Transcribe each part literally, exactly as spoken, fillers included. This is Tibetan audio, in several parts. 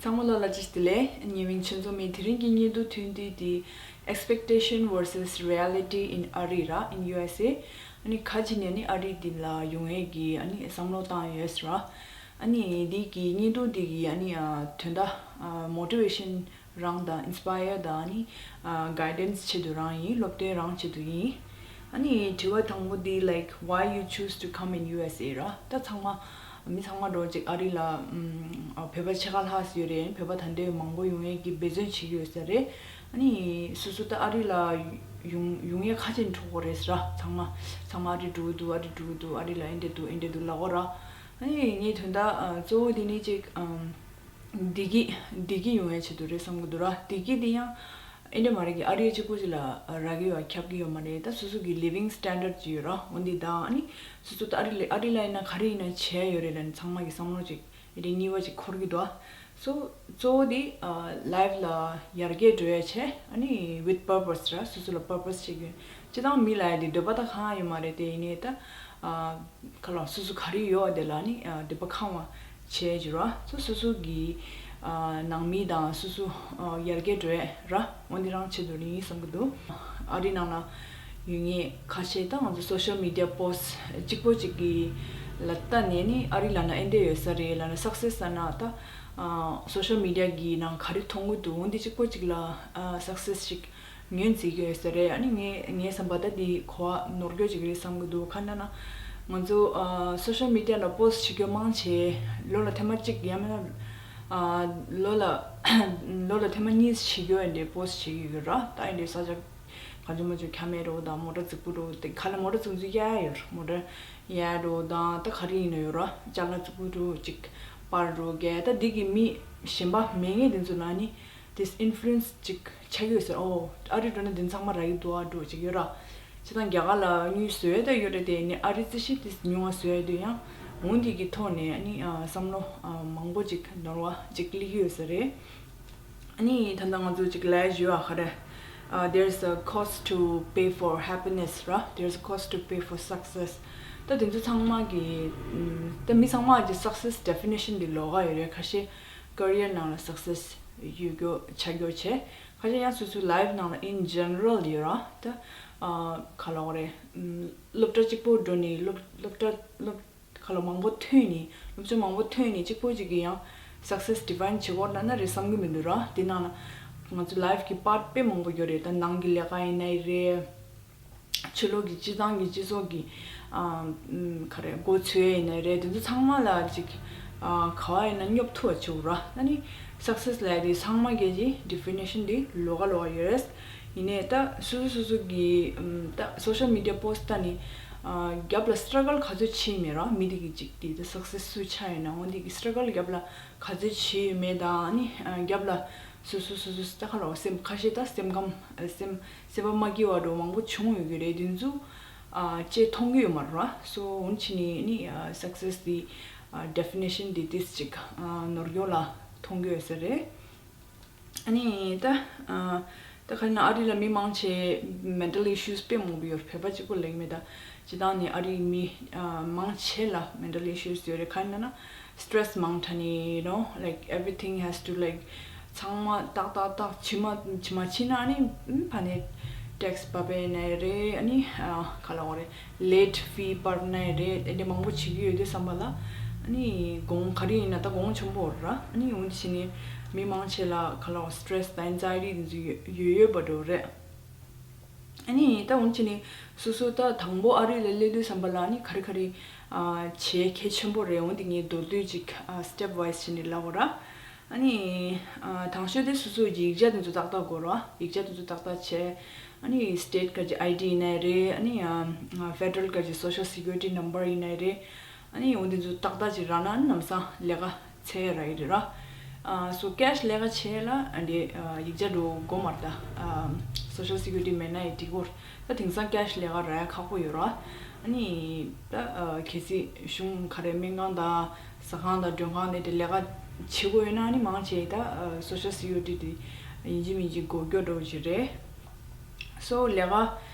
ཚང་མ་ལ་ལ་ཅིག་བདེ་ལེགས། ཉེ་བའི་ཆུ་ཚོད་མའི་དེ་རིང་གི་སྙན་ཐོ་ཐོན་དུས་དེ། Expectation versus reality in ཨ་རི་ར། in ཡུ་ཨེས་ཨེ། ཨ་ནི་ཁ་ཅིག་ནས་ནི་ཨ་རི་འདི་ལ་ཡོང་ཡས་ཀྱི་ཨ་ནི་བསམ་བློ་བཏང་ཡོད་ཟེར་ར། ཨ་ནི་འདི་གི་སྙན་ཐོ་འདི་གི་ཨ་ནི་ཨ་དོན་དག་ཨ་motivation རང་དང་inspire དང་ཨ་ནི་ཨ་guidance ཆེད་དུ་རང་ཡིན། སློབ་སྟོན་རང་ཆེད་དུ་ཡིན། ཨ་ནི་དྲི་བ་དང་པོ་འདི་like why you choose to come in ཡུ་ཨེས་ཨེ་ར། ད་ཚང་མ་མི་ཚང་མ་འགྲོ་ཅིག་ཨ་རི་ལ་ཨམ་ཨ་བོད་པ་ཕྱེད་ཀ་ལྷག་ཙམ་ཡོད་རེད། བོད་པ་ད་ལྟའི་མང་པོ་ཡོང་ཡས་ཀྱི་འབད་བརྩོན་བྱེད་ཀྱི་ཡོད་ས་རེད། ཨ་ནི་སོ་སོ་ད་ཨ་རི་ལ་ཡོང་ཡོང་ཡས་ཁ་ཆེ་འགྲོ་དགོས་རེད་ཟེར་ར། ཚང་མ་ཚང་མ་ཨ་རི་འགྲོ་གི་འདུག་ཨ་རི་འགྲོ་གི་འདུག་ཨ་རི་ལ་ཨེ་འདྲས་འདུག་ཨེ་འདྲས་འདུག་ལབ་དགོས་ར། ཨ་ནི་ངའི་དོན་དག་ཨ་གཙོ་བོ་འདི་ནི་ཅིག་ཨམ། བདེ་སྐྱིད་བདེ་སྐྱིད་ཡོང་ཡས་ཆེད་དུ་རེད་བསམ་གྱི་འདུག་ར། བདེ་སྐྱིད་འདི་ཡང་ཨེ་འདྲ་མ་རེད་ཀྱི། ཨ་རི་གཅིག་པོ་ཅིག་ལ་རག་གི་ཡོད་ཁྱབ་ཀྱི་ཡོད་མ་རེད། ད་སོ་སོ་གི་living standard ཅིག་ཡོད་ར། འོ་འདི་དང་ཨ་ནི་སོ་སོ་ད་ཨ་རི་ལ་ཨ་རི་ལ་ཡིན་ན་ག་རེ་ཡིན་ན་བྱས་ཡོད་རེད་ལབ་ནས་ཚང་མ་གི་བསམ་བློ་ཅིག་ཨེ་འདྲ་གཉིས་པ་ཅིག་འཁོར་གྱི་འདུག་སོ་གཙོ་བོ་འདི་ཨ་life ལ་ཡར་རྒྱས་འགྲོ་ཡས་བྱས། ཨ་ནི་with purpose ར། སོ་སོ་ལ་purpose བྱེད་ཀྱི་ཡོད། སྤྱིར་བཏང་མི་ལ་ཡ་འདི་འདོད་པ་ད་གང་ཡང་ཡོད་མ་རེད་དེ། ཡིན་ནའི་ད་ཨ་ག་ལ་སོ་སོ་ག་རེ་ཡོད་དེ་ལ་ནི་ཨ་འདོད་པ་ཁེངས་པ་བྱས་ཀྱི་ར། སོ་སོ་སོ་གི་ཨ་ནང་མི་དང་སོ་སོ་ཨ་ཡར་རྒྱས་འགྲོ་ཡས་ར། འོ་འདི་རང་ཆེད་དུ་ནི་ཡིན་བསམ་གྱི་འདུག་ཨ་རི་ནང་ལ་ཡོད་མཁན་ཁ་ཤས་ད་ང་ཚོ་social media post གཅིག་པོ་གཅིག་གི་ལ་ལྟ་ནས་ནི་ཨ་རི་ལབ་ན་ཨེ་འདྲས་ཡོད་ས་རེད་ལབ་ན། success ལབ་ན་ད་ཨ་social media གི་ནང་ག་རེ་མཐོང་གི་འདུག་འོ་འདི་གཅིག་པོ་གཅིག་ལ་ཨ་success ཞིག་ངོས་འཛིན་གྱི་ཡོད་ས་རེད། ཨ་ནི་ངས་ངའི་བསམ་པ་ད་འདི་གོ་བ་ནོར་འཁྱོག་ཅིག་རེད་བསམ་གྱི་འདུག་ག་རེ་ན་ང་ཚོ་ཨ་social media ལ་post བྱེད་རྒྱུ་མང་ཆེ་ལོ་ལ་ཐེངས་མ་གཅིག་ཡང་མིན་ན་ཨ་ལོ་ལ་ལོ་ལ་ཐེངས་མ་གཉིས་བྱེད་རྒྱུ་ཨེ་འདྲས་post བྱེད་ཀྱི་ཡོད་ར། ད་ཨེ་འདྲས་ས་ཆ་གང་བྱུང་མང་བྱུང་ཁ་མེད་འགྲོ་དང་མོ་ཊ་རྫིག་པོ་འགྲོ་དེ་ག་ལ་མོ་ཊ་ཚུན་ཚོད་གཡར་ཡོད་ར། མོ་ཊ་གཡར་འགྲོ་དང་ད་ག་རེ་ཡིན་ན་ཡོད་ར། ཅ་ལག་རྫིག་པོ་འགྲོ་ཅིག་པར་འགྲོ་གས་ད་འདི་གི་མི་གཞན་པ་མེད་མཁན་དེ་ཚོ་ལ་ནི་དེས་influence ཅིག་ཆགས་ཡོད་ཟེར། ཨོ་ཨ་རི་འགྲོ་ན་འདི་ཚང་མ་རག་གི་འདུག་ཨ་འགྲོ་ཅིག་ཡོད་ར། ཅི་དང་རྒྱ་གར་ལ་དངུལ་བཟོས་ད་ཡོད་རེད་དེ་ནི་ཨ་རི་རྩིས་གཞི་དེས་ཉུང་བ་བཟོས་དུས་ཡང་འོ་འདི་གི་ཐོག་ནས་ནི་བསམ་བློ་མང་པོ་ཅིག་ནོར་བ་ཅིག་སླེབས་ཀྱི་ཡོད་ས་རེད། ཨ་ནི་ད་ལྟ་ང་ཚོ་ཅིག་ལབ་ཡ་ཞུ་བ་ག་རེ། Uh, there's a cost to pay for happiness ར། There's a cost to pay for success. ད་དེ་ཚོ་ཚང་མ་གི་ཨམ་ད་མི་ཚང་མ་གི་success definition དེ་ལོགས་ཀ་ཡོད་རེད། ཁ་ཤས་career ནང་ལ་success ཡོད་རྒྱུ་ཆགས་རྒྱུ་བྱས། ཁ་ཤས་ཡང་སོ་སོའི་life ནང་ལ་in general ཡོད་ར། ད་ཨ་ག་ལབ་དགོས་རེད། ཨམ་སློབ་གྲྭ་གཅིག་པོ་འགྲོ་ནས་སློབ་སློབ་གྲྭ་སློབ་ཁ་ལོ་མང་པོ་ཐོན་ནས་སློབ་སྦྱོང་མང་པོ་ཐོན་ནས་གཅིག་པོ་གཅིག་གིས་ཡང་success define བྱེད་དགོས་ན་ན་རེད་བསམ་གྱི་མི་འདུག་ར། དེ་ནང་ལ་ང་ཚོ་life གི་part དཔེ་མང་པོ་ཡོད་རེད། ད་ནང་གི་ལས་ཀ་ཡིན་ནའི་རེད། ཕྱི་ལོགས་ཀྱི་སྤྱི་བཏང་གི་སྤྱི་ཚོགས་ཀྱི་ཨ་ཨམ་ག་རེ་མགོ་ཚོས་ཡིན་ནའི་རེད། དེ་ཚོ་ཚང་མ་ལ་ཅིག་ཨ་ག་བ་ཡིན་ན་སྙོབ་ཐུབ་པ་བྱེད་དགོས་ར། ད་ནི་success ལབ་ཡ་དེ་ཚང་མ་གི་ཅིག་definition དེ་ལོགས་ཀ་ལོགས་ཀ་ཡོད་རེད། ཡིན་ནའི་ད་སོ་སོ་སོ་སོ་གི་ཨམ་ད་social media post ད་ནི་ཨ་རྒྱབ་ལ་struggle ག་ཚོད་བྱས་མེད་ར། མི་དེ་གི་ཅིག་དེ་ད་success སུ་ཆགས་ཡོད་ན་འོ་འདི་གི་struggle རྒྱབ་ལ་ག་ཚོད་བྱས་ཡོད་མེད་དང་ཨ་ནི་ཨ་རྒྱབ་ལ་སོ་སོ་སོ་སོ་ད་ག་ལ་སེམས་ཁ་ཤས་ད་སེམས་ཁམས་ཨ་སེམས་སེམས་པ་མ་སྐྱིད་པ་འགྲོ་མང་པོ་བྱུང་ཡོད་ཀྱི་རེད། དེ་ཚོ་ཨ་ཅེས་མཐོང་གི་ཡོད་མ་རེད་ར། so འོ་ཕྱི་ནས་ནི་ཨ་success དེ་ཨ་definition དེ་ཏིས་ཅིག་ཨ་ནོར་འགྱོ་ལ་མཐོང་གི་ཡོད་ས་རེད། ཨ་ནི་ད་ཨ་ད་ག་ན་ཨ་རི་ལ་མི་མང་ཆེ་mental issues དཔེ་མང་པོ་ཡོད། བོད་པ་གཅིག་པོ་ལེགས་མེད་ད་སྤྱི་བཏང་ནི་ཨ་རི་མི་ཨ་མང་ཆེ་ལ་mental issues ཡོད་རེད། ག་ན་ན་stress མང་དྲགས་ནི་you know like everything has to like ཚང་མ་ཏག་ཏག་ཏག་ཇི་མ་ཇི་མ་ཕྱིན་ན་ཨ་ནི་ཕ་ནས་tax བབས་པ་ཡིན་ནའི་རེད། ཨ་ནི་ཨ་ག་ལབ་དགོས་རེད། late fee སྤར་ནའི་རེད། ཨེ་འདྲ་མང་པོ་བྱེད་ཀྱི་ཡོད་དུས་བསམ་པ་ལ་ཨ་ནི་གོང་ག་རེ་ཡིན་ན་ད་གོང་ཆེན་པོ་ར། ཨ་ནི་འོན་ཏེ་བྱས་ནས་མི་མང་ཆེ་ལ་ག་ལ་stress དང་anxiety དེ་ཚོ་ཡོད་ཡོད་ཡོད་པ་འགྲོ་རེད། ཨ་ནི་ད་འོན་ཏེ་བྱས་ནས་སོ་སོ་ད་དང་པོ་ཨ་རི་ལ་སླེབས་དུས་བསམ་པ་ལ་ཨ་ནི་ག་རེ་ག་རེ་ཨ་བྱེད་གལ་ཆེན་པོ་རེད། འོན་ཏེ་ངས་མདོར་བསྡུས་ཅིག་ཨ་step wise བྱས་ནས་ལབ་དགོས་ར། ཨ་ནི་ཨ་དང་ཤོས་དེ་སོ་སོ་གི་ཡིག་ཆ་དེ་ཚོ་ཏག་ཏག་དགོས་ར། ཡིག་ཆ་དེ་ཚོ་ཏག་ཏག་བྱས། ཨ་ནི་state ག་གི་ID ཡིན་ནའི་རེད། ཨ་ནི་ཨ་federal ག་གི་social security number ཡིན་ནའི་རེད། ཨ་ནི་འོ་དེ་ཚོ་ཏག་ཏག་ཅིག་རག་ན་ནམ་སང་ལས་ཀ་འཚོལ་ཡ་རག་གི་རེད་ར། ཨ་so cash ལས་ཀ་བྱས་ལ་ཨ་འདི་ཨ་ཡིག་ཆ་འགྲོ་དགོས་མ་རེད་ད། ཨ་social security མེད་ན་ཡང་འགྲིག་གོ། ད་དེང་སང་cash ལས་ཀ་རག་ཡ་ཁག་པོ་ཡོད་ར། ཨ་ནི་ད་ཨ་གལ་སྲིད་གཞུང་ག་རེ་སྨན་ཁང་དང་ཟ་ཁང་དང་མགྲོན་ཁང་ནས་དེ་ལས་ཀ་བྱེད་དགོས་ཡོད་ན་ཨ་ནི་མང་ཆེ་ད་ཨ་social security དེ་ཡིན་གཅིག་མིན་གཅིག་དགོས་རྒྱུ་འདྲ་བོ་ཞིག་རེད། so ལས་ཀ་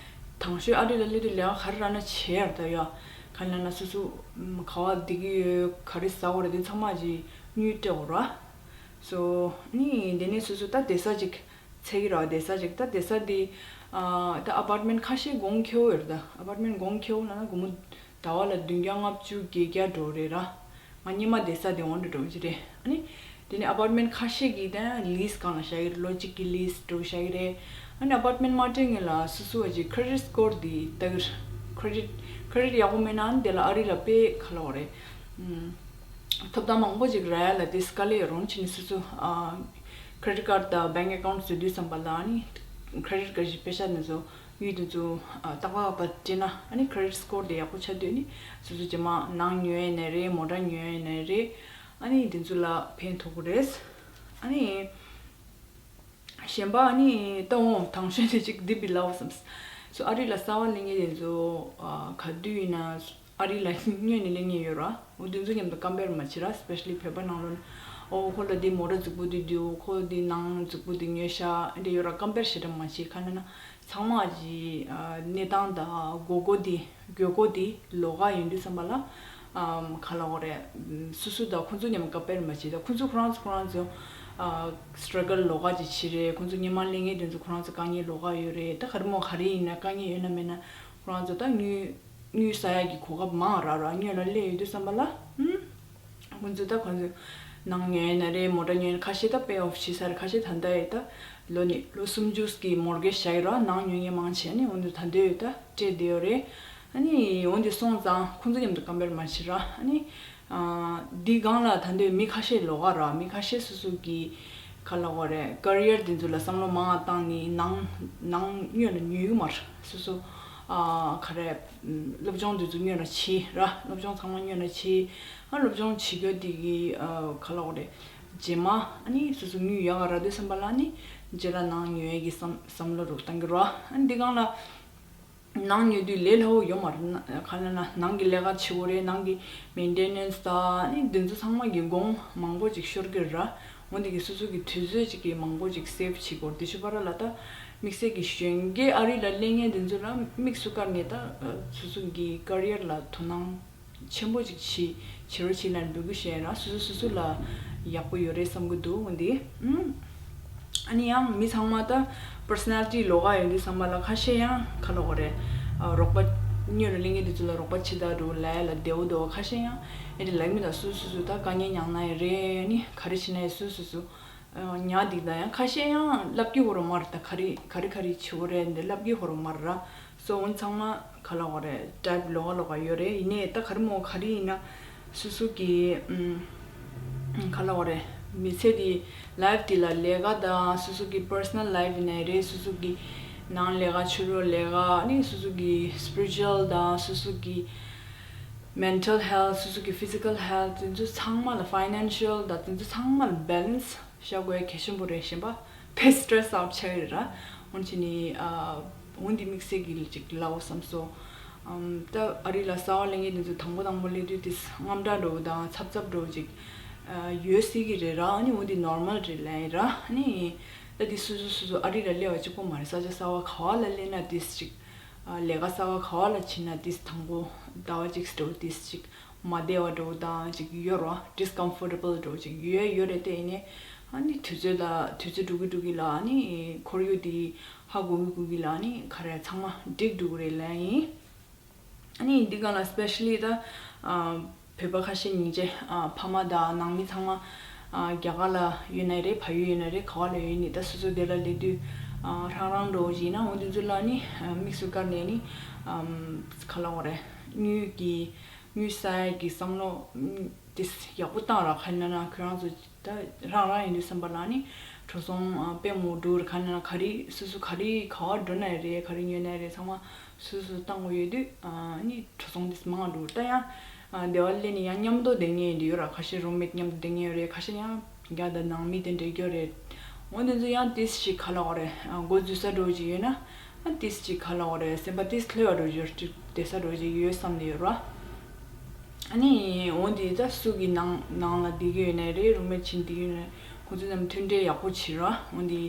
དང་ཤོས་ཨ་རི་ལ་སླེབས་དུས་ལས་ཀ་ག་རེ་རག་ན་བྱེད་ཡ་རེད་ད་ཡ། ག་ལབ་ན་སོ་སོ་ཨམ་ག་བ་བསྡད་ཀྱི་ཡོད་ག་རེ་ཟ་དགོས་རེད་དེ་ཚང་མ་ཅིག་དངུལ་སྤྲད་དགོས་ར། སོ་ནི་དེ་ནས་སོ་སོ་ད་བསྡད་ས་ཅིག་འཚོལ་གྱི་རེད་བ། བསྡད་ས་ཅིག་ད་བསྡད་ས་དེ་ཨ་ད་ཨ་པར་ཊི་མེན་ཊི་ཁ་ཤས་གོང་ཁེ་པོ་ཡོད་རེད། ད་ཨ་པར་ཊི་མེན་ཊི་གོང་ཁེ་པོ་ལབ་ན་སྒོར་མོ་ཟླ་བ་ལ་བདུན་བརྒྱ་ལྔ་བཅུ་བརྒྱད་བརྒྱ་འགྲོ་རེད་ར། ང་སྔོན་མ་བསྡད་ས་དེ་འོང་འགྲོ་འགྲོ་གི་རེད། ཨ་ནི་དེ་ནས་ཨ་པར་ཊི་མེན་ཊི་ཁ་ཤས་ཀྱིས་ད་ལིས་སྒང་ལ་བཞག་གི་རེད། ལོ་གཅིག་གི་ལིས་འགྲོ་བཞག་གི་རེད། ཨ་ནི་ཨ་པར་ཊི་མེན་ཊི་མ་སྤྲད་སྔོན་ལ་སོ་སོ་བ་ཅིག་ཁེ་རེ་ཌིཊ་སི་ཀོར་དེ་ལྟ་གི་རེད། ཁེ་རེ་ཌིཊ་ཁེ་རེ་ཌིཊ་ཡག་པོ་མེད་ན་ཨ་ནི་དེ་ལ་ཨ་རི་ལ་དཔེ་ག་ལབ་དགོས་རེད། ཨམ། ཐོབ་ཐང་མང་པོ་ཅིག་རག་ཡ་ལ་དེ་དཀའ་ལས་རོགས་བྱས་ནས་སོ་སོ་ཨ་ཁེ་རེ་ཌིཊ་ཀར་ཌི་དང་བེང་ཨེ་ཀའུན་ཊི་བཟོ་དུས་ཙམ་པ་ལ་ཨ་ནི་ཁེ་རེ་ཌིཊ་ཀར་ཌི་ཞིག་པེ་ཤ་ནས་བཟོ་ཡུལ་དེ་ཚོ་ཨ་ཏག་ཏག་ཏག་སྤྲད་ན་ཨ་ནི་ཁེ་རེ་ཌིཊ་སི་ཀོར་དེ་ཡག་པོ་ཆགས་དུས་ནི་སོ་སོ་རྗེས་མ་ནང་ཉོ་ཡས་ནས་རེད། མོ་ཊ་ཉོ་ཡས་ནས་རེད། ཨ་ནི་དེ་ཚོ་ལ་ཕན་ཐོགས་ཀྱི་རེད། ཨ་ནི་གཞན་པ་ཨ་ནི་ད་འོང་དང་ཤོས་དེ་གཅིག་འདི་བི་ལའོ་བསམ། སོ་ཨ་རི་ལ་གསར་པ་སླེབས་མཁན་དེ་ཚོ་ཨ་ག་དུས་ཡིན་ན་ཨ་རི་ལ་སྔོན་ནས་སླེབས་མཁན་ཡོད་ར། འོ་དེ་ཚོ་མཉམ་དུ་ཀམ་པེར་མ་བྱེད་ར། སི་པེ་ཤ་ལི་བོད་པ་ནང་ལོགས་ནས་ཨོ་ཁོ་ལ་འདི་མོ་ཊ་རྫིག་པོ་འདི་འདུག་ཁོ་འདི་ནང་རྫིག་པོ་འདི་ཉོས་ཤག་འདི་ཡོད་ར། ཀམ་པེར་ཞེ་དྲག་མ་བྱེད། ག་ལབ་ན་ཚང་མ་གི་ཨ་གནས་སྟངས་དང་དགོས་མཁོ་དེ་དགོས་མཁོ་དེ་ལོགས་ཀ་ཡིན་དུས་ཙམ་པ་ལ་ཨམ་ག་ལབ་དགོས་རེད། སོ་སོ་དང་ཁོང་ཚོ་མཉམ་ཀམ་པེར་མ་བྱེད། ད་ཁོང་ཚོ་ཁོ་རང་ཚོ་ཁོ་རང་ཚོ་ཨ་སི་ཊྲག་གལ་ལོགས་ཀ་ཅིག་བྱེད་རེད། ཁོང་ཚོ་སྔོན་མ་སླེབས་མཁན་དེ་ཚོ་ཁོ་རང་ཚོ་དཀའ་ངལ་ལོགས་ཀ་ཡོད་རེད། ད་ག་རེ་མོ་ག་རེ་ཡིན་ན་དཀའ་ངལ་ཡོད་ན་མེད་ན་ཁོ་རང་ཚོ་ད་དངུལ་དངུལ་ཟ་ཡག་གི་གོ་སྐབས་མང་རག་ར། སྔོན་ལ་སླེབས་ཡོང་དུས་ཙམ་པ་ལ་ཨུམ། ཁོང་ཚོས་ད་ཁོང་ཚོས་ནང་ཉོས་ན་རེད། མོ་ཊ་ཉོས་ན་ཁ་ཤས་ད་པེ་ཨོཕ་བྱས་ཚར། ཁ་ཤས་ད་ལྟ་ཡོད་ད་ལོ་ནི་ལོ་སུམ་ཅུ་གི་མོར་གེཇ་བཞག་ཡོད་ར། ནང་ཉོ་མཁན་མང་ཆེ་ནི་འོན་ཏེ་ད་ལྟ་ཡོད་ད་སྤྲད་བསྡད་ཡོད་རེད། ཨ་ནི་འོན་ཏེ་སོང་ཙང་ཁོང་ཚོ་མཉམ་དུ་ཀམ་པེར་མ་བྱེད་ར། ཨ་ནི་ཨ་འདི་སྒང་ལ་ད་ལྟ་མི་ཁ་ཤས་ལོགས་ཀ་ར། མི་ཁ་ཤས་སོ་སོ་གི་ག་ལབ་དགོས་རེད། ཀ་རི་ཡར་དེ་ཚོ་ལ་བསམ་བློ་མང་བ་བཏང་ནི་ནང་ནང་སྔོན་ལ་ཉོ་གི་མ་རེད། སོ་སོ་ཨ་ག་རེ་སློབ་སྦྱོང་དེ་ཚོ་སྔོན་ལ་བྱེད་ར། སློབ་སྦྱོང་ཚང་མ་སྔོན་ལ་བྱེད། ཨ་སློབ་སྦྱོང་བྱེད་རྒྱུ་དེ་གི་ཨ་ག་ལབ་དགོས་རེད། རྗེས་མ་ཨ་ནི་སོ་སོ་དངུལ་ཡག་ག་རག་དུས་ཙམ་པ་ལ་ཨ་ནི་རྗེས་ལ་ནང་ཉོ་ཡས་ཀྱི་བསམ་བསམ་བློ་རུ་བཏང་གི་ར། ཨ་ནི་འདི་སྒང་ལ་ནང་ཉོ་དུས་ལས་སླ་བོ་ཡོད་མ་རེད། ག་ལབ་ན་ནང་གི་ལས་ཀ་བྱེད་དགོས་རེད། ནང་གི་མེན་ཊེ་ནན་སི་དང་ཨ་ནི་འདི་ཚོ་ཚང་མ་གི་གོང་མང་པོ་ཅིག་ཤོར་གི་ར། འོན་ཏེ་གི་སོ་སོ་གི་དུས་ཚོད་ཅིག་གི་མང་པོ་ཅིག་སེབ་བྱེད་དགོས་རེད། དེ་ཚོ་བར་ལ་ད་དམིགས་བསལ་གྱི་གཞོན་སྐྱེས་ཨ་རི་ལ་སླེབས་མཁན་དེ་ཚོ་ལ་དམིགས་སུ་བཀར་ནས་ད་སོ་སོ་གི་ཀ་རི་ཡར་ལ་དོ་སྣང་ཆེན་པོ་ཅིག་བྱེད་བྱེད་རོགས་བྱེད་ལ་འབོད་སྐུལ་ཞུ་ཡ་ར། སོ་སོ་སོ་སོ་ལ་ཡག་པོ་ཡོད་རེད་བསམ་གི་འདུག་འོན་ཏེ་ཨུམ། ཨ་ནི་ཡང་མི་ཚང་མ་ད་པར་སོ་ནལ་ཊི་ལོགས་ཀ་ཡོད་དུས་ཙམ་པ་ལ་ཁ་ཤས་ཡང་ག་ལབ་དགོས་རེད། ཨ་རོགས་པ་སྔོན་ལ་སླེབས་མཁན་དེ་ཚོ་ལ་རོགས་པ་བྱེད་ད་རུ་ལ་ཡ་ལ་བདེ་བོ་འདུག་ཁ་ཤས་ཡང་ཨེ་འདྲ་ལབ་མི་ད་སོ་སོ་སོ་ད་དཀའ་ངལ་མྱངས་ན་ཡ་རེད། ཨ་ནི་ག་རེ་བྱེད་ན་ཡ་སོ་སོ་སོ་ཉག་འདི་ད་ཡང་ཁ་ཤས་ཡང་ལབ་ཀྱི་ཡོད་རེད་མ་རེད། ད་ག་རེ་ག་རེ་ག་རེ་བྱེད་དགོས་རེད་འདི་ལབ་ཀྱི་ཡོད་རེད་མ་རེད་ར། སོ་འོན་ཚང་མ་ག་ལབ་དགོས་རེད། ཊའིབ་ལོགས་ཀ་ལོགས་ཀ་ཡོད་རེད། ཡིན་ནའི་ད་ག་རེ་མོ་ག་རེ་ཡིན་ན་སོ་སོ་གི་ཨམ་ག་ལབ་དགོས་རེད། མི་ཚེ་འདི་ལའིབ་འདི་ལ་ལས་ཀ་དང་སོ་སོ་གི་པར་སོ་ནལ་ལའིབ་ཡིན་ནའི་རེད། སོ་སོ་གི་ནང་ལས་ཀ་ཕྱི་ལོགས་ལས་ཀ་ཨ་ནི་སོ་སོ་གི་སི་པི་རི་ཅུ་ཨལ་དང་སོ་སོ་གི་མེན་ཊལ་ཧེལ་ཐི་སོ་སོ་གི་ཕི་ཟི་ཀལ་ཧེལ་ཐི་དེ་ཚོ་ཚང་མ་ལ་ཕའི་ནན་ཤལ་དང་དེ་ཚོ་ཚང་མ་ལ་བེ་ལན་སི་བཞག་དགོས་གལ་ཆེན་པོ་རེད། གཞན་པ་དཔེ་སི་ཊེ་རེ་སི་ཨའུཊ་ཆགས་ཀྱི་རེད་ར། འོན་ཆེ་ནི་ཨ་འོན་ཏེ་དམིགས་བསལ་གྱི་ཅིག་ལབ་བསམ་སོང་། ཨམ་ད་ཨ་རི་ལ་གསར་པ་སླེབས་མཁན་དེ་ཚོ་དང་པོ་དང་པོ་སླེབས་དུས་དེ་དངངས་སྐྲག་འདྲ་བོ་དང་འཚབ་འཚབ་འདྲ་བོ་ཅིག་ཨ་ཡོད་སྲིད་ཀྱི་རེད་ར། ཨ་ནི་འོན་ཏེ་ནོར་མལ་རེད་ལབ་ཡིན་ར། ཨ་ནི་ད་དེ་སོ་སོ་སོ་སོ་ཨ་རི་ལ་སླེབས་པ་གཅིག་པོ་མ་རེད། ས་ཆ་གསར་པ་ག་བ་ལ་སླེབས་ན་དེ་ཅིག་ཨ་ལས་ཀ་གསར་པ་ག་བ་ལ་ཕྱིན་ན་དེ་དང་པོ་ཟླ་བ་གཅིག་འདྲ་བོ་དེ་ཅིག་མ་བདེ་བ་འདྲ་བོ་དང་ཅིག་ཡོད་ར། ཌི་སི་ཀམ་ཕོར་ཊེ་བལ་འདྲ་བོ་ཅིག་ཡོད་ཡོད་རེད། དེ་ཡིན་ནའི་ཨ་ནི་དུས་ཚོད་ལ་དུས་ཚོད་འགྲོ་གི་འགྲོ་གི་ལ་ཨ་ནི་ཁོར་ཡུག་དེ་ཧ་གོ་གི་གོ་གི་ལ་ཨ་ནི་ག་རེ་ཚང་མ་འགྲིག་འགྲོ་གི་རེད་ལབ་ཡིན། ཨ་ནི་འདི་སྒང་ལ་སི་པེ་ཤ་ལི་ད་ཨ་བོད་པ་ཁ་ཤས་སྙིང་རྗེ། ཨ་ཕ་མ་དང་ནང་མི་ཚང་མ་ཨ་རྒྱ་གར་ལ་ཡོད་ན་རེད། ཕ་ཡུལ་ཡོད་ན་རེད། ག་བ་ལ་ཡོད་ནི་ད་སོ་སོ་དེ་ལ་སླེབས་དུས་ཨ་རང་རང་འགྲོ་བཞིན་ན་འོ་དེ་ཚོ་ལ་ནི་ཨ་དམིགས་སུ་བཀར་ནས་ནི་ཨམ་ག་ལབ་དགོས་རེད། དངུལ་གྱི་དངུལ་ཟ་ཡག་གི་བསམ་བློ་དེ་ཡག་པོ་བཏང་ར། ག་ཡིན་ན་ན་ཁྱོད་རང་ཚོ་ད་རང་རང་ཡིན་དུས་ཙམ་པ་ལ་ནི་འགྲོ་སོང་ཨ་དཔེ་མོ་འགྲོ་ར། ག་ཡིན་ན་ན་ག་རེ་སོ་སོ་ག་རེ་ག་བ་འགྲོ་ན་རེད། ག་རེ་ཉོ་ན་རེད། ཚང་མ་སོ་སོ་བཏང་དགོས་ཡོད་དུས་ཨ་ནི་འགྲོ་སོང་དེ་མང་འགྲོ། ད་ཡང་ཨ་སྡེ་བ་སླེབས་ནས་ཡང་མཉམ་དུ་བསྡད་མཁན་ཡོད་ར། ཁ་ཤས་རུམ་མེཊ་མཉམ་དུ་བསྡད་མཁན་ཡོད་རེད། ཁ་ཤས་ཡང་རྒྱ་དང་ནང་མི་དེ་འདྲ་ཡོད་རེད། འོ་དེ་ཚོ་ཡང་ཏིས་ཞིག་ག་ལབ་དགོས་རེད། ཨ་འགོ་འཛུགས་ས་འདྲ་བོ་ཅིག་ཡོད་ན་ཨ་ཏིས་ཅིག་ག་ལབ་དགོས་རེད། སེམས་པ་ཏིས་ལྷོད་པ་འདྲ་བོ་ཅིག་བསྡད་ས་འདྲ་བོ་ཅིག་ཡོད་བསམ་ནས་ཡོད་ར། ཨ་ནི་འོ་དེ་ད་སུ་གི་ནང་ནང་ལ་བསྡད་ཀྱི་ཡོད་ནའི་རེད། རུམ་མེཊ་བྱས་བསྡད་ཀྱི་ཡོད་ནའི་ཁོང་ཚོ་རྣམས་མཐུན་འབྲེལ་ཡག་པོ་བྱེད་ར། འོ་དེ་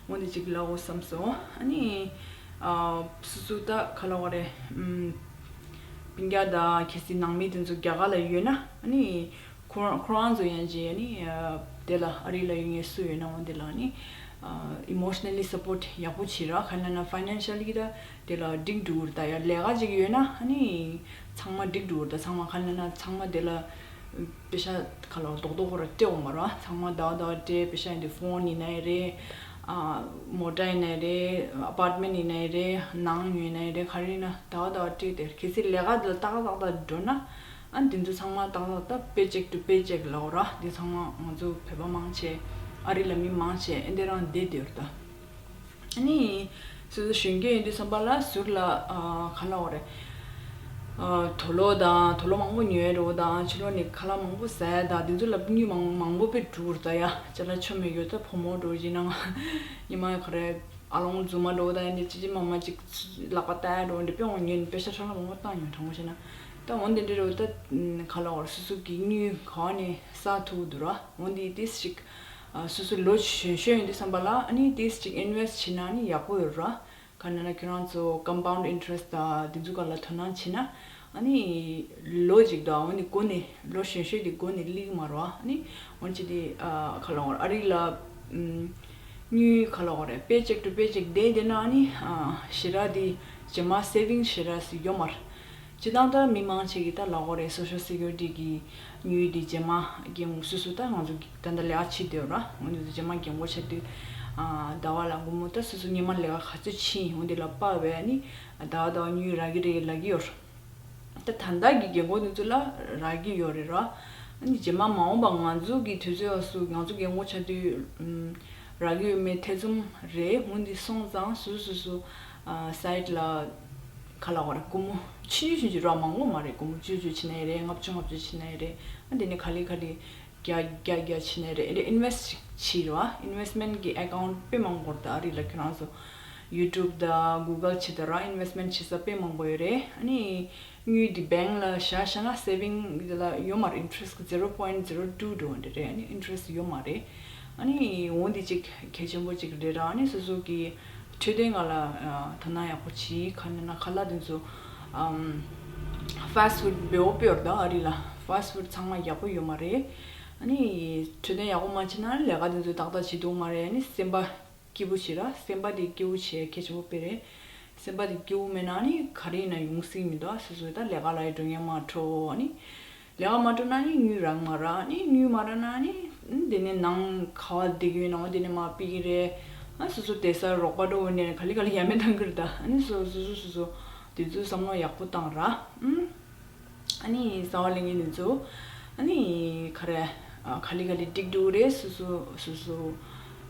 འོ་དེ་ཅིག་ལབ་དགོས་བསམ་སོང་། ཨ་ནི་ཨ་སོ་སོ་ད་ག་ལབ་དགོས་རེད། ཨམ་སྤུན་ཀྱག་དང་གལ་སྲིད་ནང་མི་དེ་ཚོ་རྒྱ་གར་ལ་ཡོད་ན་ཨ་ནི་ཁོ་རང་ཁོ་རང་ཚོ་ཡང་ཅིག་ཨ་ནི་ཨ་ དེ་ལ་ཨ་རི་ལ་ཡོད་མཁན་སུ་ཡོད་ན་འོ་དེ་ལ་ནི་ཨ་emotionally support ཡག་པོ་བྱེད་ར། ག་ན་ན་financially་ད་དེ་ལ་འགྲིག་འགྲོ་གི་རེད། ད་ཡ་ལས་ཀ་ཅིག་ཡོད་ན་ཨ་ནི་ཚང་མ་འགྲིག་འགྲོ་གི་རེད། ད་ཚང་མ་ག་ན་ན་ཚང་མ་དེ་ལ་པེ་ཤ་ག་ལ་རྡོག་རྡོག་ཁོ་ར་སྤྲད་འོང་མ་ར། ཚང་མ་ཟླ་བ་ཟླ་བ་སྤྲད། པེ་ཤ་ཡིན་དུས་ཕོན་ཡིན་ནའི་རེད། ཨ་མོ་ཊ་ཡིན་ནའི་རེད། ཨ་པར་ཊི་མེན་ཊི་ཡིན་ནའི་རེད། ནང་ཡིན་ནའི་རེད། ག་རེ་ཡིན་ན་ཟླ་བ་ཟླ་བ་སྤྲད། དེ་གལ་སྲིད་ལས་ཀ་དེ་ལ་ཏག་ཏག་ཏག་ཏག་འགྲོ་ན། ཨ་འདི་ཚོ་ཚང་མ་ཏག་ཏག་ཏག paycheck to paycheck ལབ་ར། འདི་ཚང་མ་ང་ཚོ་བོད་པ་མང་ཆེ་ཨ་རི་ལ་མི་མང་ཆེ་ཨེ་འདི་རང་བསྡད་བསྡད་ཡོད་རེད་ད། ཨ་ནི་སོ་སོ་གཞོན་སྐྱེས་ཡིན་དུས་ཙམ་པ་ལ་ཟུར་ལ་ཨ་ག་ལབ་དགོས་རེད། ཨ་དུག་ལོག་དང་དུག་ལོག་མང་པོ་ཉོས་འགྲོ་དང་ཕྱི་ལོགས་ནས་ཁ་ལག་མང་པོ་ཟ་ཡ་དང་འདི་ཚོ་ལ་དངུལ་མང་མང་པོ་དཔེ་འགྲོ་རེད་ད། ཡ་ཅ་ལག་ཆོ་མེད་ཡོད་ད། ཕོ་མོ་འགྲོ་བཞིན་ན་ཉི་མ་ག་རེ། ཨ་ལོང་རྫུན་མ་འགྲོ་ད་ཡིན་ཏེ་ཅི་ཅི་མ་མ་ཅིག་ལག་པ་བལྟ་ཡ་འགྲོ་འདི་དཔེ་འོང་ཉིན་པེ་ཤ་ཁྲ་ལ་མང་པོ་བཏང་ཡོང་དྲང་པོ་བྱས་ན། ད་འོན་ཏེ་འདི་རེད་ད། ག་ལ་བར་སོ་སོ་གི་དངུལ་ག་བ་ནས་བསགས་ཐུབ་འདུག་ར། འོན་ཏེ་ཏིས་ཅིག་ཨ་སོ་སོ་ལོ་གཞོན་གཞོན་ཡིན་དུས་ཙམ་པ་ལ་ཨ་ནི་ཏིས་ཅིག་ཨིན་ཝེ་སི་ཊི་བྱེད་ན་ཨ་ནི་ཡག་པོ་ཡོད་ར། ག་ན་ན་ཁྱོད་རང་ཚོ་compound interest ད་འདི་ཚོ་ག་ལ་དོ་སྣང་བྱེད་ན། ཨ་ནི་ལོ་གཅིག་དང་འོ་ནི་འགོ་ནས་ལོ་གཞོན་གཞོན་དེ་འགོ་ནས་སླེབས་མ་རོ། ཨ་ནི་འོན་ཅི་དེ་ཨ་ག་ལ་འོར་ཨ་རི་ལ་ཨམ་དངུལ་ག་ལ་འོར་paycheck to paycheck བསྡད་བསྡད་ན་ཨ་ནི་ཨ་ཞེ་དྲག་དེ་རྗེས་མ་saving ཞེ་དྲག་ཞིག་ཡོད་མ་རེད། སྤྱིར་བཏང་ད་མི་མང་ཆེ་གི་ད་ལ་འོར་social security གི་དངུལ་དེ་རྗེས་མ་རྒན་སུ་སུ་ད་ང་ཚོ་གི་ད་ལྟ་ལས་ཀ་བྱེད་དུས་ར། འོ་ནི་རྗེས་མ་རྒན་འཁོགས་ཆགས་དུས་ཨ་ཟླ་བ་ལ་སྒོར་མོ་ད་སུ་སུ་སྔོན་མ་ལས་ཀ་ག་ཚོད་ཕྱིན་འོ་དེ་ལ་དཔག་པའི་ཨ་ནི་ཟླ་བ་ཟླ་བ་དངུལ་རག་གི་རེད་ལབ་ཀྱི་ཡོད་རེད། ད་ད་ལྟ་གི་རྒན་འཁོགས་དེ་ཚོ་ལ་རག་གི་ཡོད་རེད་ར། ཨ་ནི་རྗེས་མ་མ་འོངས་པ་ང་ཚོ་གི་དུས་ཚོད་སུ་ང་ཚོ་རྒན་འཁོགས་ཆགས་དུས་ཨམ་རག་གི་ཡོད་མེད་ཐེ་ཚོམ་རེད། འོ་འདི་སོང་ཙང་སུ་སུ་སུ་ཨ་side ལ་ག་ལ་བར་སྒོར་མོ་ཆུང་ཆུང་ཆུང་ཆུང་ར་མང་པོ་མ་རེད། སྒོར་མོ་བཅུ་བཅུ་བྱེད་ནའི་རེད། ལྔ་བཅུ་ལྔ་བཅུ་བྱེད་ནའི་རེད། ཨ་འདི་ནས་ག་ལེ་ག་ལེ་བརྒྱ་བརྒྱ་བརྒྱ་བྱེད་ནའི་རེད། ཨེ་འདི་ཨིན་ཝེ་སི་ཊི་ཅིག་བྱེད་ར། ཨིན་ཝེ་སི་མེན་ཊི་གི་ཨེ་ཀའུན་ཊི་དཔེ་མང་པོ་རེད། ད་ཨ་རི་ལ་ཁྱོད་རང་ཚོ་ཡུ་ཊུབ་དང་གུ་གལ་བྱེད་ད་ར་ཨིན་ཝེ་སི་མེན་ཊི་བྱེད་ས་དཔེ་མང་པོ་ཡོད་རེད། ཨ་ནི་དངུལ་འདི་བེང་ལ་བཞག་བཞག་ན་saving འདི་ལ་ཡོད་མ་རེད། interest zero point zero two འགྲོ་འདི་རེད། ཨ་ནི་interest ཡོད་མ་རེད། ཨ་ནི་འོ་འདི་གཅིག་གལ་ཆེན་པོ་གཅིག་རེད་ར། ཨ་ནི་སོ་སོ་གི་འཕྲོད་བསྟེན་སྒང་ལ་ཨ་དོ་སྣང་ཡག་པོ་བྱེད། ག་ནས་ན་ཁ་ལག་འདི་ཚོ་ཨམ་fast food འབེལ་པོ་སྤེལ་བ་རེད་ད་ཨ་རི་ལ། fast food ཚང་མ་ཡག་པོ་ཡོད་མ་རེད། ཨ་ནི་འཕྲོད་བསྟེན་ཡག་པོ་མ་བྱེད་ན་ལས་ཀ་འདི་ཚོ་ཏག་ཏག་བྱེད་ཐུབ་མ་རེད། ཨ་ནི་སེམས་པ་སྐྱིད་པོ་བྱེད་ར། སེམས་པ་དེ་སྐྱིད་པོ་བྱེད་གལ་ཆེན་པོ་དཔེ་རེད། སེམས་པ་དེ་སྐྱིད་པོ་མེད་ན་ནི་ག་རེ་ཡིན་ན་ཡོང་སྲིད་མི་འདུག་ཨ་སོ་སོ་ད་ལས་ཀ་ལ་ཡི་འགྲོ་མཁན་མ་འགྲོ། ཨ་ནི་ལས་ཀ་མ་འགྲོ་ན་ནི་དངུལ་རག་མ་རག་ཨ་ནི་དངུལ་མ་རག་ན་ནི་ཨ་དེ་ནས་ནང་ག་བ་བསྡད་ཀྱི་ཡོད་ན་འོ་དེ་ནས་མར་ཕུད་ཀྱི་རེད། ཨ་སོ་སོ་བསྡད་ས་རོགས་པ་འགྲོ་འོ་ནས་ག་ལེ་ག་ལེ་ཡ་མེད་བཏང་གི་རེད་ད། ཨ་ནི་སོ་སོ་སོ་སོ་སོ་དེ་ཚོའི་བསམ་བློ་ཡག་པོ་བཏང་ར། ཨུམ། ཨ་ནི་གསར་པ་ལེན་མཁན་དེ་ཚོ་ཨ་ནི་ག་རེ་ཨ་ག་ལེ་ག་ལེ་འགྲིག་འགྲོ་གི་རེད། སོ་སོ་སོ་སོ་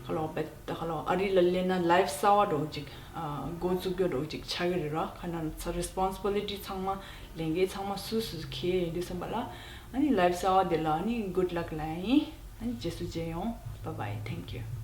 ག་ལོ་བེད་ད་ག་ལོ་ཨ་རི་ལ་སླེབས་ན་life གསར་པ་འདྲ་བོ་ཅིག་ཨ་འགོ་བཙུགས་རྒྱུ་འདྲ་བོ་ཅིག་ཆགས་ཀྱི་རེད་ར། ག་ན་ཚ་responsibility ཚང་མ་ལས་འགན་ཚང་མ་སོ་སོ་སོ་འཁྱེར་ཡོང་དུས་ཙམ་པ་ལ་ཨ་ནི་life གསར་པ་དེ་ལ་ཨ་ནི་good luck ལབ་ཡིན། ཨ་ནི་རྗེས་སུ་མཇལ་ཡོང་། Bye bye, thank you.